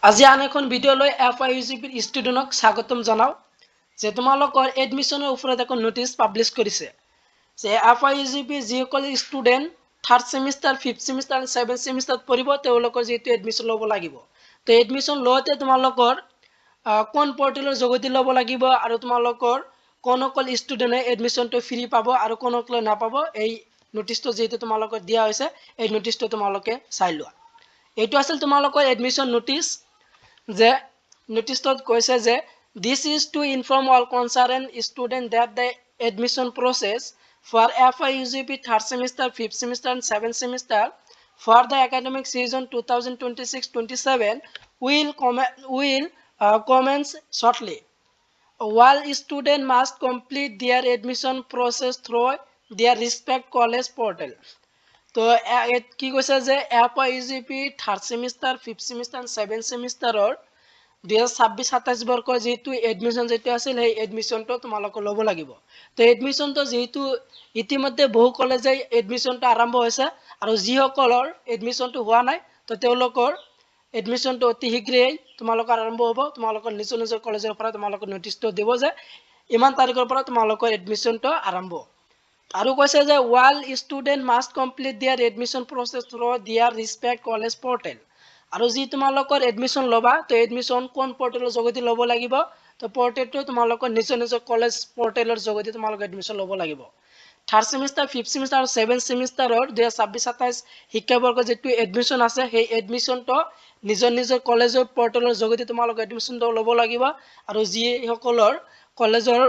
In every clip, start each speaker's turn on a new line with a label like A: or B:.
A: আজি আন এখন ভিডিঅ' লৈ এফ ৱাই ইউ জি পিৰ ষ্টুডেণ্টক স্বাগতম জনাওঁ যে তোমালোকৰ এডমিশ্যনৰ ওপৰত এখন নটিচ পাব্লিছ কৰিছে যে এফ ৱাই ইউ জি পিৰ যিসকল student third semester, fifth semester, seven ছেমিষ্টাৰত পঢ়িব, তেওঁলোকৰ যিহেতু এডমিশ্যন ল'ব লাগিব, তো এডমিশ্যন লওঁতে তোমালোকৰ কোন পৰ্টেলৰ যোগেদি ল'ব লাগিব আৰু তোমালোকৰ কোনসকল ষ্টুডেণ্টে এডমিশ্যনটো ফ্ৰী পাব আৰু কোনসকলে নাপাব, এই নটিচটো যিহেতু তোমালোকৰ দিয়া হৈছে, এই নটিচটো তোমালোকে চাই লোৱা। এইটো আছিল তোমালোকৰ এডমিশ্যন নটিচ যে নটিচটোত কৈছে যে "This is to inform all concerned student that the admission process for FYUGP third semester, fifth semester and seventh semester for the academic session 2026-27 will commence shortly. All students must complete their admission process through their respect college portal." তো ইয়াত কি কৈছে যে F Y U G P third semester, fifth semester, seven ছেমিষ্টাৰৰ 2026-27 বৰ্ষৰ যিটো admission যিটো আছিল, সেই এডমিশ্যনটো তোমালোকে ল'ব লাগিব। তো এডমিশ্যনটো যিহেতু ইতিমধ্যে বহু কলেজে এডমিশ্যনটো আৰম্ভ হৈছে আৰু যিসকলৰ এডমিশ্যনটো হোৱা নাই, তো তেওঁলোকৰ এডমিশ্যনটো অতি শীঘ্ৰেই তোমালোকৰ আৰম্ভ হ'ব। তোমালোকৰ নিজৰ নিজৰ কলেজৰ পৰা তোমালোকৰ নটিচটো দিব যে ইমান তাৰিখৰ পৰা তোমালোকৰ এডমিশ্যনটো আৰম্ভ। আৰু কৈছে যে "All student must complete their admission process through their respect college portal." আৰু যি তোমালোকৰ এডমিশ্যন ল'বা, তো এডমিশ্যন কোন পৰ্টেলৰ যোগেদি ল'ব লাগিব? তো পৰ্টেলটো তোমালোকৰ নিজৰ নিজৰ কলেজ পৰ্টেলৰ যোগেদি তোমালোকে এডমিশ্যন ল'ব লাগিব। থাৰ্ড ছেমিষ্টাৰ, ফিফ্থ ছেমিষ্টাৰ আৰু ছেভেন ছেমিষ্টাৰৰ 2026-27 শিক্ষাবৰ্ষৰ যিটো এডমিশ্যন আছে, সেই এডমিশ্যনটো নিজৰ নিজৰ কলেজৰ পৰ্টেলৰ যোগেদি তোমালোকে এডমিশ্যনটো ল'ব লাগিব। আৰু যিসকলৰ কলেজৰ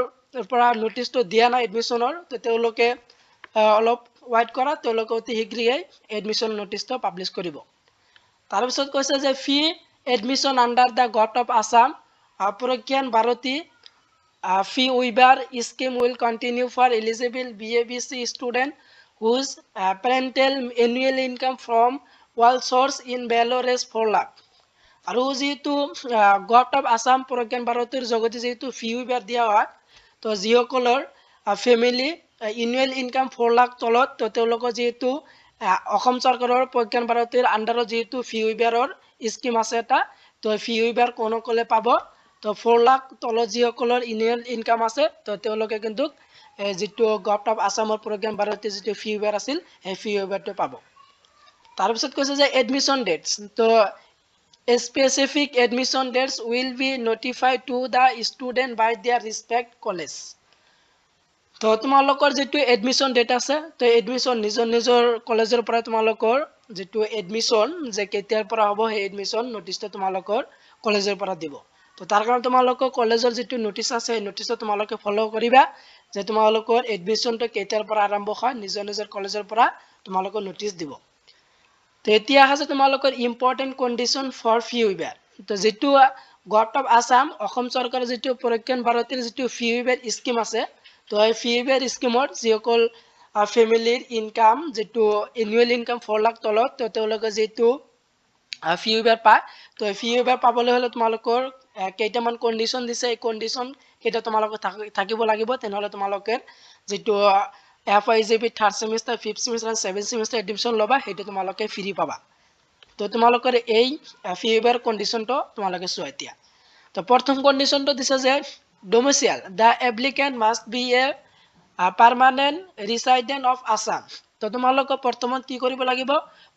A: পৰা নটিচটো দিয়া নাই এডমিশ্যনৰ, তো তেওঁলোকে অলপ ৱেইট কৰা, তেওঁলোকে অতি শীঘ্ৰেই এডমিশ্যন নটিচটো পাব্লিছ কৰিব। তাৰপিছত কৈছে যে "Free admission under the Govt of Assam Pragyan Bharati fee waiver scheme will continue for eligible BA BSc student whose parental annual income from all source in below Rs 4 lakh." আৰু যিহেতু govt of Assam Pragyan ভাৰতীৰ যোগেদি যিহেতু fee waiver দিয়া হয়, তো যিসকলৰ family annual income 4 lakh তলত, তো তেওঁলোকৰ যিহেতু অসম চৰকাৰৰ প্ৰজ্ঞান ভাৰতীৰ আণ্ডাৰত যিহেতু ফি ৱেইভাৰৰ স্কিম আছে এটা, তো ফি ৱেইভাৰ কোনসকলে পাব? তো 4 লাখ তলত যিসকলৰ এনুৱেল ইনকাম আছে, তো তেওঁলোকে কিন্তু যিটো গভট অফ আছামৰ প্ৰজ্ঞান ভাৰতীৰ যিটো ফি ৱেইভাৰ আছিল, সেই ফি ৱেইভাৰটো পাব। তাৰপিছত কৈছে যে এডমিশ্যন ডেটছ, তো "Specific admission dates will be notified to the student by their respect college." তো তোমালোকৰ যিটো এডমিশ্যন ডেট আছে, তো এডমিশ্যন নিজৰ নিজৰ কলেজৰ পৰা তোমালোকৰ যিটো এডমিশ্যন যে কেতিয়াৰ পৰা হ'ব, সেই এডমিশ্যন নটিচটো তোমালোকৰ কলেজৰ পৰা দিব। তো তাৰ কাৰণে তোমালোকৰ কলেজৰ যিটো নটিচ আছে, সেই নটিচটো তোমালোকে ফ'ল' কৰিবা যে তোমালোকৰ এডমিশ্যনটো কেতিয়াৰ পৰা আৰম্ভ হয়, নিজৰ নিজৰ কলেজৰ পৰা তোমালোকৰ নটিচ দিব। তো এতিয়া আছে তোমালোকৰ important condition for fee waiver. তো যিটো গভট অফ আছাম, অসম চৰকাৰৰ যিটো প্ৰজ্ঞান ভাৰতীৰ যিটো ফি ৱেইভাৰ স্কিম আছে, তো এই ফি ৱেইভাৰ স্কিমত যিসকল ফেমিলিৰ ইনকাম যিটো এনুৱেল ইনকাম 4 লাখ তলত, তো তেওঁলোকে যিটো ফি ৱেইভাৰ পায়, তো ফি ৱেইভাৰ পাবলৈ হ'লে তোমালোকৰ কেইটামান কণ্ডিশ্যন দিছে। এই কণ্ডিশ্যন কেইটা তোমালোকৰ থাকিব লাগিব। তেনেহ'লে তোমালোকে যিটো F Y G P third semester, fifth semester, seven semester admission ল'বা, সেইটো তোমালোকে ফ্ৰী পাবা। তো তোমালোকৰ এই ফি ৱেইভাৰ কণ্ডিশ্যনটো তোমালোকে চোৱা এতিয়া। তো প্ৰথম কণ্ডিশ্যনটো দিছে যে domicile, "The applicant must be a permanent resident of Assam." তো তোমালোকৰ প্ৰথমত কি কৰিব লাগিব?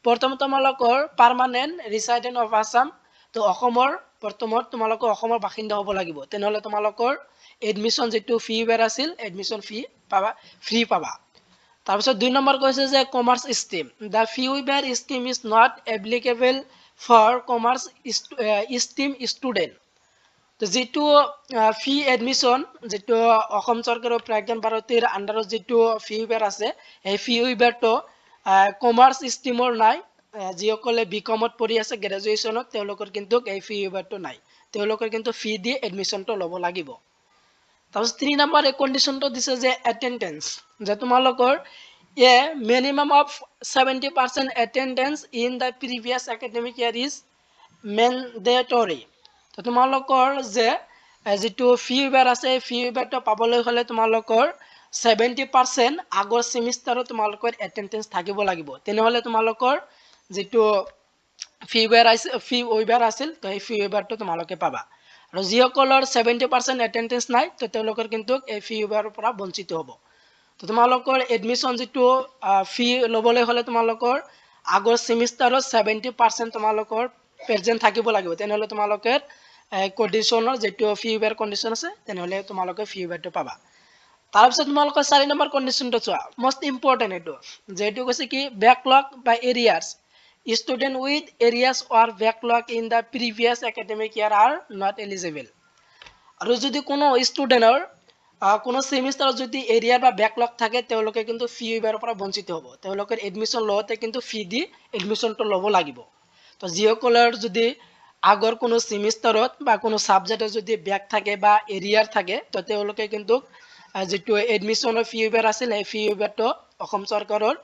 A: প্ৰথম তোমালোকৰ পাৰ্মানেণ্ট ৰিচাইডেণ্ট অফ আছাম, তো অসমৰ প্ৰথমত তোমালোকৰ অসমৰ বাসিন্দা হ'ব লাগিব। তেনেহ'লে তোমালোকৰ এডমিশ্যন যিটো ফি ৱেইভাৰ আছিল, এডমিশ্যন ফি পাবা, ফ্ৰী পাবা। তাৰপিছত 2 নম্বৰ কৈছে যে commerce stream, "The fee waiver scheme is not applicable for commerce stream student." তো যিটো ফি এডমিশ্যন, যিটো অসম চৰকাৰৰ প্ৰজ্ঞান ভাৰতীৰ আণ্ডাৰত যিটো ফি ৱেইভাৰ আছে, সেই ফি ৱেইভাৰটো কমাৰ্চ ষ্ট্ৰীমৰ নাই। যিসকলে বি কমত পঢ়ি আছে গ্ৰেজুৱেশ্যনত, তেওঁলোকৰ কিন্তু এই ফি ৱেইভাৰটো নাই। তেওঁলোকে কিন্তু ফি দি এডমিশ্যনটো ল'ব লাগিব। তাৰপিছত 3 নম্বৰ এই কণ্ডিশ্যনটো দিছে যে এটেণ্ডেঞ্চ, যে তোমালোকৰ "A minimum of 70% attendance in the previous academic year is mandatory." তো তোমালোকৰ যে যিটো ফি ৱেইভাৰ আছে, এই ফি ৱেইভাৰটো পাবলৈ হ'লে তোমালোকৰ 70% আগৰ ছেমিষ্টাৰত তোমালোকৰ এটেণ্ডেঞ্চ থাকিব লাগিব। তেনেহ'লে তোমালোকৰ যিটো ফি ৱেৰ আছিল, ফি ৱেইভাৰ আছিল, তো সেই ফি ৱেইভাৰটো তোমালোকে পাবা। আৰু যিসকলৰ 70% এটেণ্ডেঞ্চ নাই, তো তেওঁলোকৰ কিন্তু এই ফি ৱেইভাৰৰ পৰা বঞ্চিত হ'ব। তো তোমালোকৰ এডমিশ্যন যিটো ফি ল'বলৈ হ'লে তোমালোকৰ আগৰ ছেমিষ্টাৰত 70% তোমালোকৰ প্ৰেজেণ্ট থাকিব লাগিব। তেনেহ'লে তোমালোকে কণ্ডিশ্যনৰ যিটো ফি ৱেইভাৰ কণ্ডিশ্যন আছে, তেনেহ'লে তোমালোকে ফি ৱেইভাৰটো পাবা। তাৰপিছত তোমালোকৰ 4 নম্বৰ কণ্ডিশ্যনটো চোৱা, মষ্ট ইম্পৰ্টেণ্ট এইটো, যিহেতু কৈছে কি বেকলগ বা arrears. Student with arrears or backlog in the previous academic year are not eligible. আৰু যদি কোনো ষ্টুডেণ্টৰ কোনো ছেমিষ্টাৰত যদি এৰিয়াৰ বা বেকলগ থাকে, তেওঁলোকে কিন্তু ফি ৱেইভাৰৰ পৰা বঞ্চিত হ'ব। তেওঁলোকৰ এডমিশ্যন লওঁতে কিন্তু ফি দি এডমিশ্যনটো ল'ব লাগিব। তো যিসকলৰ যদি আগৰ কোনো ছেমিষ্টাৰত বা কোনো ছাবজেক্টত যদি বেক থাকে বা এৰিয়াৰ থাকে, তো তেওঁলোকে কিন্তু যিটো এডমিশ্যনৰ ফি ৱেইভাৰ আছিল, সেই ফি ৱেইভাৰটো, অসম চৰকাৰৰ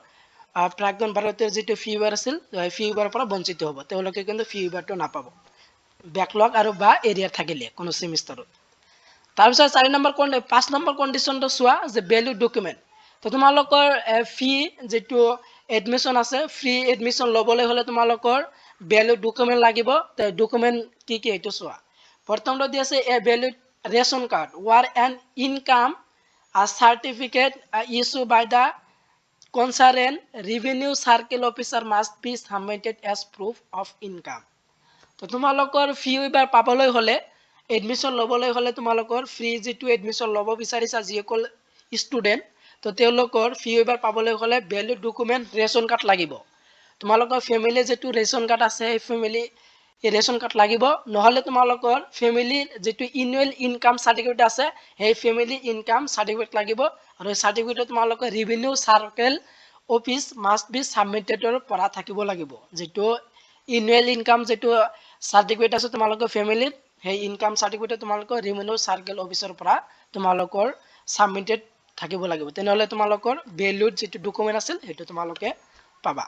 A: প্ৰাক্তন ভাৰতীৰ যিটো ফি ৱেইভাৰ আছিল, সেই ফি ৱেইভাৰৰ পৰা বঞ্চিত হ'ব। তেওঁলোকে কিন্তু ফি ৱেইভাৰটো নাপাব বেকলগ আৰু বা এৰিয়াৰ থাকিলে কোনো ছেমিষ্টাৰত। তাৰপিছত 4 নম্বৰ, 5 নম্বৰ কণ্ডিশ্যনটো চোৱা যে ভেলিড ডকুমেণ্ট। তো তোমালোকৰ ফি যিটো এডমিশ্যন আছে, ফ্ৰী এডমিশ্যন ল'বলৈ হ'লে তোমালোকৰ ভেলিড ডকুমেণ্ট লাগিব। ডকুমেণ্ট কি কি, সেইটো চোৱা। প্ৰথমটো দি আছে, a valid ration card or an income certificate issue by the concerned revenue circle officer must be submitted as proof of income. তো তোমালোকৰ ফি ৱেইভাৰ পাবলৈ হ'লে, এডমিশ্যন ল'বলৈ হ'লে, তোমালোকৰ ফ্ৰী যিটো এডমিশ্যন ল'ব বিচাৰিছা যিসকল ষ্টুডেণ্ট, তো তেওঁলোকৰ ফি ৱেইভাৰ পাবলৈ হ'লে ভেলিড ডকুমেণ্ট ৰেচন কাৰ্ড লাগিব। তোমালোকৰ ফেমিলিৰ যিটো ৰেচন কাৰ্ড আছে, সেই ফেমিলি ৰেচন কাৰ্ড লাগিব। নহ'লে তোমালোকৰ ফেমিলিৰ যিটো এনুৱেল ইনকাম চাৰ্টিফিকেট আছে, সেই ফেমিলি ইনকাম চাৰ্টিফিকেট লাগিব। আৰু সেই চাৰ্টিফিকেটত তোমালোকৰ revenue circle office must be ছাবমিটেডৰ পৰা থাকিব লাগিব। যিটো এনুৱেল ইনকাম যিটো চাৰ্টিফিকেট আছে তোমালোকৰ ফেমিলিৰ, সেই ইনকাম চাৰ্টিফিকেট তোমালোকৰ ৰেভিনিউ চাৰ্কেল অফিচৰ পৰা তোমালোকৰ ছাবমিটেড থাকিব লাগিব। তেনেহ'লে তোমালোকৰ ভেলিড যিটো ডকুমেণ্ট আছিল, সেইটো তোমালোকে পাবা।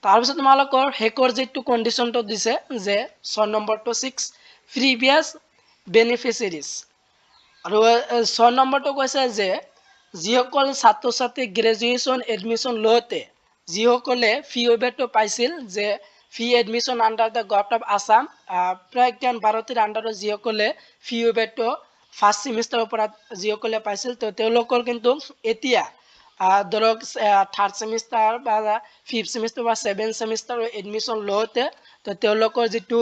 A: তাৰপিছত তোমালোকৰ শেষৰ যিটো কণ্ডিশ্যনটো দিছে যে 6 নম্বৰটো, ছিক্স, প্ৰিভিয়াছ বেনিফিচিয়াৰিজ। আৰু 6 নম্বৰটো কৈছে যে যিসকল ছাত্ৰ ছাত্ৰী গ্ৰেজুৱেশ্যন এডমিশ্যন লওঁতে যিসকলে ফি ৱেইভাৰটো পাইছিল যে free admission under the Govt of Assam, Pragyan ভাৰতীৰ আণ্ডাৰত যিসকলে ফি ৱেইভাৰটো ফাৰ্ষ্ট ছেমিষ্টাৰৰ পৰা যিসকলে পাইছিল, তো তেওঁলোকৰ কিন্তু এতিয়া ধৰক থাৰ্ড ছেমিষ্টাৰ বা ফিফ্থ ছেমিষ্টাৰ বা ছেভেন ছেমিষ্টাৰৰ এডমিশ্যন লওঁতে, তো তেওঁলোকৰ যিটো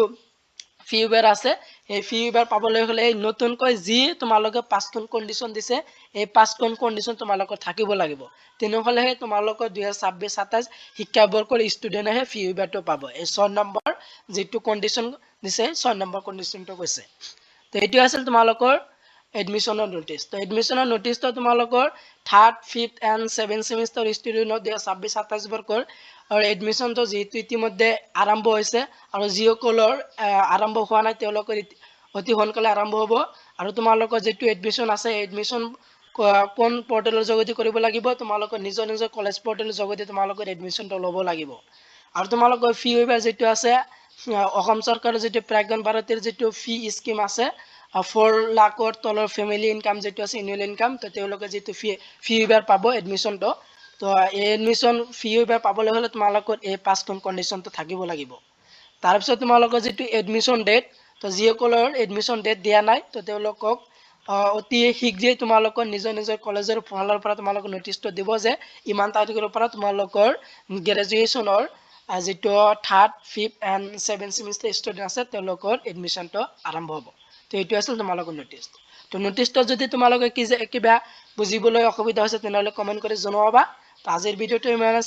A: ফি ৱেইভাৰ আছে, সেই ফি ৱেইভাৰ পাবলৈ হ'লে এই নতুনকৈ যি তোমালোকে পাঁচখন কণ্ডিশ্যন দিছে, এই পাঁচখন কণ্ডিশ্যন তোমালোকৰ থাকিব লাগিব। তেনেহ'লেহে তোমালোকৰ 2026-27 শিক্ষাবৰ্ষৰ ষ্টুডেণ্টেহে ফি ৱেইভাৰটো পাব। এই 6 নম্বৰ যিটো কণ্ডিশ্যন দিছে, 6 নম্বৰ কণ্ডিশ্যনটো কৈছে। তো এইটো আছিল তোমালোকৰ এডমিশ্যনৰ নটিচ। তো এডমিশ্যনৰ নটিচটো তোমালোকৰ third, fifth and seven semester ষ্টুডেণ্টৰ 2026-27 বৰ্ষৰ আৰু এডমিশ্যনটো যিহেতু ইতিমধ্যে আৰম্ভ হৈছে আৰু যিসকলৰ আৰম্ভ হোৱা নাই, তেওঁলোকৰ অতি সোনকালে আৰম্ভ হ'ব। আৰু তোমালোকৰ যিটো এডমিশ্যন আছে, এডমিশ্যন কোন পৰ্টেলৰ যোগেদি কৰিব লাগিব? তোমালোকৰ নিজৰ নিজৰ কলেজ পৰ্টেলৰ যোগেদি তোমালোকৰ এডমিশ্যনটো ল'ব লাগিব। আৰু তোমালোকৰ ফি ৱেইভাৰ যিটো আছে, অসম চৰকাৰৰ যিটো প্ৰাজ্ঞান ভাৰতীৰ যিটো ফি স্কিম আছে, 4 লাখৰ তলৰ ফেমিলি ইনকাম যিটো আছে, এনুৱেল ইনকাম, তো তেওঁলোকে যিটো ফি ৱেইভাৰ পাব এডমিশ্যনটো, তো এই এডমিশ্যন ফি ৱেইভাৰ পাবলৈ হ'লে তোমালোকৰ এই পাঁচখন কণ্ডিশ্যনটো থাকিব লাগিব। তাৰপিছত তোমালোকৰ যিটো এডমিশ্যন ডেট, তো যিসকলৰ এডমিশ্যন ডেট দিয়া নাই, তো তেওঁলোকক অতি শীঘ্ৰেই তোমালোকৰ নিজৰ নিজৰ কলেজৰ ফালৰ পৰা তোমালোকৰ নটিচটো দিব যে ইমান তাৰিখৰ পৰা তোমালোকৰ গ্ৰেজুৱেশ্যনৰ যিটো third, fifth and seven semester student আছে, তেওঁলোকৰ এডমিশ্যনটো আৰম্ভ হ'ব। তো এইটো আছিল তোমালোকৰ নটিচ। তো নটিচটো যদি তোমালোকে কি যে কিবা বুজিবলৈ অসুবিধা হৈছে, তেনেহ'লে কমেণ্ট কৰি জনাবা। তো আজিৰ ভিডিঅ'টো ইমান আছিল।